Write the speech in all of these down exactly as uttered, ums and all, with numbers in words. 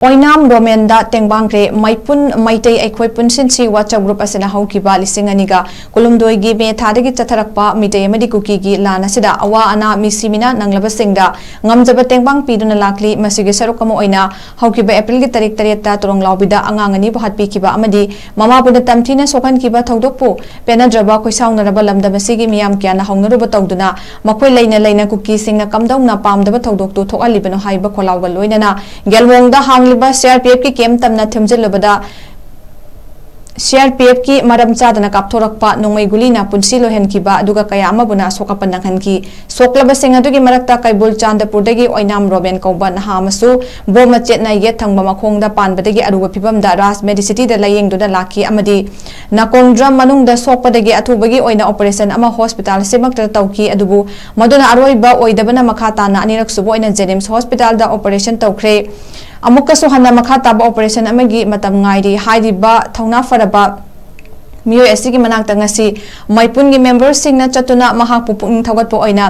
ꯑꯣꯏꯅꯥꯝ ꯔꯣꯃꯦꯟꯗ ꯇꯦꯡꯕꯥꯡꯈ꯭ꯔꯦ꯫ ꯃꯩꯄꯨꯟ ꯃꯩꯇꯩ ꯑꯩꯈꯣꯏ ꯄꯨꯟꯁꯤꯟꯁꯤ WhatsApp group ꯑꯁꯤꯅ ꯍꯧꯈꯤꯕ ꯂꯤꯁꯤꯡ ꯑꯅꯤꯒ ꯀꯨꯟꯍꯨꯝꯗꯣꯏꯒꯤ ꯃꯦ ꯊꯥꯗꯒꯤ ꯆꯠꯊꯔꯛꯄ ꯃꯤꯇꯩ ꯑꯃꯗꯤ ꯀꯨꯀꯤꯒꯤ ꯂꯥꯟ ꯑꯁꯤꯗ ꯑꯋꯥ ꯑꯅꯥ, ꯃꯤꯁꯤ ꯃꯤꯅꯥ ꯅꯪꯂꯕꯁꯤꯡꯗ ꯉꯝꯖꯕ ꯇꯦꯡꯕꯥꯡ ꯄꯤꯗꯨꯅ ꯂꯥꯛꯂꯤ꯫ ꯃꯁꯤꯒꯤ ꯁꯔꯨꯛ ꯑꯃ ꯑꯣꯏꯅ ꯍꯧꯈꯤꯕ ꯑꯦꯄ꯭ꯔꯤꯜꯒꯤ ꯇꯥꯔꯤꯛ ꯇꯔꯦꯠꯇ ꯇꯣꯔꯣꯡꯂꯥꯎꯕꯤꯗ ꯑꯉꯥꯡ ꯑꯅꯤꯕꯨ ꯍꯥꯠꯄꯤꯈꯤꯕ ꯑꯃꯗꯤ ꯃꯃꯥꯕꯨꯅ ꯇꯝꯊꯤꯅ ꯁꯣꯛꯍꯟꯈꯤꯕ ꯊꯧꯗꯣꯛꯄꯨ ꯄꯦꯟꯅꯗ꯭ꯔꯕ ꯈꯣꯏꯁꯥꯎꯅꯔꯕ ꯂꯝꯗꯝ ꯑꯁꯤꯒꯤ ꯃꯤꯌꯥꯝ ꯀꯌꯥꯅ ꯍꯧꯅꯔꯨꯕ ꯇꯧꯗꯨꯅ ꯃꯈꯣꯏ ꯂꯩꯅ ꯂꯩꯅ ꯀꯨꯀꯤꯁꯤꯡꯅ ꯀꯝꯗꯧꯅ ꯄꯥꯝꯗꯕ ꯊꯧꯗꯣꯛꯇꯨ ꯊꯣꯛꯍꯜꯂꯤꯕꯅꯣ ꯍꯥꯏꯕ ꯈꯣꯜꯂꯥꯎꯒ ꯂꯣꯏꯅꯅ ꯒꯦꯜꯋꯣꯡꯗ ꯍꯥꯡꯂꯤꯕ CRPFꯀꯤ ꯀꯦꯝ ꯇꯝꯅ ꯊꯤꯡꯖꯤꯜꯂꯨꯕꯗ CRPFꯀꯤ ꯃꯔꯝ ꯆꯥꯗꯅ ꯀꯥꯞꯊꯣꯔꯛꯄ ꯅꯣꯡꯃꯩ ꯒꯨꯂꯤꯅ ꯄꯨꯟꯁꯤ ꯂꯣꯏꯍꯟꯈꯤꯕ ꯑꯗꯨꯒ ꯀꯌꯥ ꯑꯃꯕꯨꯅ ꯑꯁꯣꯛ ꯑꯄꯟ ꯅꯪꯍꯟꯈꯤ꯫ ꯁꯣꯛꯂꯕꯁꯤꯡ ꯑꯗꯨꯒꯤ ꯃꯔꯛꯇ ꯀꯩꯕꯨꯜ ꯆꯥꯟꯗꯄꯨꯔꯗꯒꯤ ꯑꯣꯏꯅꯥꯝ ꯔꯣꯕꯦꯟ ꯀꯧꯕ ꯅꯍꯥ ꯑꯃꯁꯨ ꯕꯣꯝ ꯃꯆꯦꯠꯅ ꯌꯦꯠ ꯊꯪꯕ ꯃꯈꯣꯡꯗ ꯄꯥꯟꯕꯗꯒꯤ ꯑꯔꯨꯕ ꯐꯤꯚꯝꯗ ꯔꯥꯖ ꯃꯦꯗꯤꯁꯤꯇꯤꯗ ꯂꯥꯌꯦꯡꯗꯨꯅ ꯂꯥꯛꯈꯤ ꯑꯃꯗꯤ ꯅꯥꯀꯣꯡꯗ꯭ꯔꯝ ꯃꯅꯨꯡꯗ ꯁꯣꯛꯄꯗꯒꯤ ꯑꯊꯨꯕꯒꯤ ꯑꯣꯏꯅ operation ꯑꯃ hospital ꯑꯁꯤꯃꯛꯇꯗ ꯇꯧꯈꯤ꯫ ꯑꯗꯨꯕꯨ ꯃꯗꯨꯅ ꯑꯔꯣꯏꯕ ꯑꯣꯏꯗꯕꯅ ꯃꯈꯥ ꯇꯥꯅ ꯑꯅꯤꯔꯛ ꯁꯨꯕ ꯑꯣꯏꯅ JNIMS hospitalꯗ operation ꯇꯧꯈ꯭ꯔꯦ꯫ ꯑꯃꯨꯛꯀꯁꯨ ꯍꯟꯅ ꯃꯈꯥ ꯇꯥꯕ operation ꯑꯃꯒꯤ ꯃꯇꯝ ꯉꯥꯏꯔꯤ꯫ ꯍꯥꯏꯔꯤꯕ ꯊꯧꯅꯥ ꯐꯔꯕ ꯃꯤꯑꯣꯏ ꯑꯁꯤꯒꯤ ꯃꯅꯥꯛꯇ ꯉꯁꯤ ꯃꯩꯄꯨꯟꯒꯤ memberꯁꯤꯡꯅ ꯆꯠꯇꯨꯅ ꯃꯍꯥꯛꯄꯨ ꯄꯨꯛꯅꯤꯡ ꯊꯧꯒꯠꯄ ꯑꯣꯏꯅ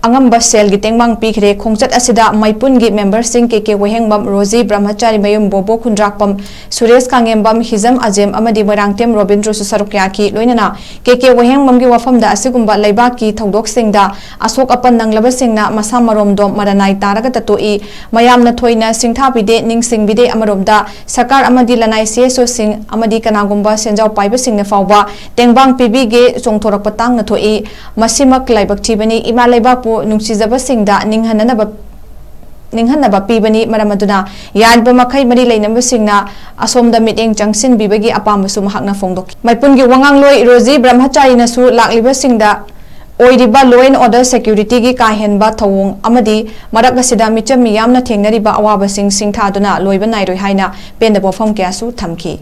ꯑꯉꯝꯕ ꯁꯦꯜꯒꯤ ꯇꯦꯡꯕꯥꯡ ꯄꯤꯈ꯭ꯔꯦ꯫ ꯈꯣꯡꯆꯠ ꯑꯁꯤꯗ ꯃꯩꯄꯨꯟꯒꯤ memberꯁꯤꯡ ꯀꯦ ꯀꯦ ꯋꯥꯍꯦꯡꯕꯝ, ꯔꯣꯖꯤ ꯕ꯭ꯔꯍꯃꯆꯥꯔꯤ ꯃꯌꯨꯝ, ꯕꯣꯕꯣ ꯈꯨꯟꯗ꯭ꯔꯥꯛꯄꯝ, ꯁꯨꯔꯦꯁ ꯀꯥꯡꯉꯦꯝꯕꯝ, ꯍꯤꯖꯝ ꯑꯖꯦꯝ ꯑꯃꯗꯤ ꯃꯣꯏꯔꯥꯡꯊꯦꯝ ꯔꯣꯕꯤꯟꯗ꯭ꯔꯣꯁꯨ ꯁꯔꯨꯛ ꯌꯥꯈꯤ꯫ ꯂꯣꯏꯅꯅ ꯀꯦ ꯀꯦ ꯋꯥꯍꯦꯡꯕꯝꯒꯤ ꯋꯥꯐꯝꯗ ꯑꯁꯤꯒꯨꯝꯕ ꯂꯩꯕꯥꯛꯀꯤ ꯊꯧꯗꯣꯛꯁꯤꯡꯗ ꯑꯁꯣꯛ ꯑꯄꯟ ꯅꯪꯂꯕꯁꯤꯡꯅ ꯃꯁꯥ ꯃꯔꯣꯝꯗꯣꯝ ꯃꯔꯅꯥꯏ ꯇꯥꯔꯒ ꯇꯠꯇꯣꯛꯏ꯫ ꯃꯌꯥꯝꯅ ꯊꯣꯏꯅ ꯁꯤꯡꯊꯥꯕꯤꯗꯦ, ꯅꯤꯡꯁꯤꯡꯕꯤꯗꯦ꯫ ꯑꯃꯔꯣꯝꯗ ꯁꯔꯀꯥꯔ ꯑꯃꯗꯤ ꯂꯅꯥꯏ CSOꯁꯤꯡ ꯑꯃꯗꯤ ꯀꯅꯥꯒꯨꯝꯕ ꯁꯦꯟꯖꯥꯎ ꯄꯥꯏꯕꯁꯤꯡꯅ ꯐꯥꯎꯕ ꯇꯦꯡꯕꯥꯡ ꯄꯤꯕꯤꯒꯦ ꯆꯣꯡꯊꯣꯔꯛꯄ ꯇꯥꯡꯅ ꯊꯣꯛꯏ꯫ ꯃꯁꯤꯃꯛ ꯂꯥꯏꯕꯛ ꯊꯤꯕꯅꯤ꯫ ꯏꯃꯥ ꯂꯩꯕꯥꯛꯄꯨ ꯅꯨꯡꯁꯤꯖꯕꯁꯤꯡꯗ ꯅꯤꯡꯍꯟꯅꯅꯕ ꯅꯤꯡꯍꯟꯅꯕ ꯄꯤꯕꯅꯤ꯫ ꯃꯔꯝ ꯑꯗꯨꯅ ꯌꯥꯔꯤꯕ ꯃꯈꯩ ꯃꯔꯤ ꯂꯩꯅꯕꯁꯤꯡꯅ ꯑꯁꯣꯝꯗ ꯃꯤꯠꯌꯦꯡ ꯆꯪꯁꯤꯟꯕꯤꯕꯒꯤ ꯑꯄꯥꯝꯕꯁꯨ ꯃꯍꯥꯛꯅ ꯐꯣꯡꯗꯣꯛꯈꯤ꯫ ꯃꯩꯄꯨꯟꯒꯤ ꯋꯥꯉꯥꯡꯂꯣꯏ ꯔꯣꯖꯤ ꯕ꯭ꯔꯍꯃꯆꯥꯔꯤꯅꯁꯨ ꯂꯥꯛꯂꯤꯕꯁꯤꯡꯗ ꯑꯣꯏꯔꯤꯕ law and order securityꯒꯤ ꯀꯥ ꯍꯦꯟꯕ ꯊꯧꯑꯣꯡ ꯑꯃꯗꯤ ꯃꯔꯛ ꯑꯁꯤꯗ ꯃꯤꯆꯝ ꯃꯤꯌꯥꯝꯅ ꯊꯦꯡꯅꯔꯤꯕ ꯑꯋꯥꯕꯁꯤꯡ ꯁꯤꯡꯊꯥꯗꯨꯅ ꯂꯣꯏꯕ ꯅꯥꯏꯔꯣꯏ ꯍꯥꯏꯅ ꯄꯦꯟꯗꯕ ꯋꯥꯐꯝ ꯀꯌꯥꯁꯨ ꯊꯝꯈꯤ꯫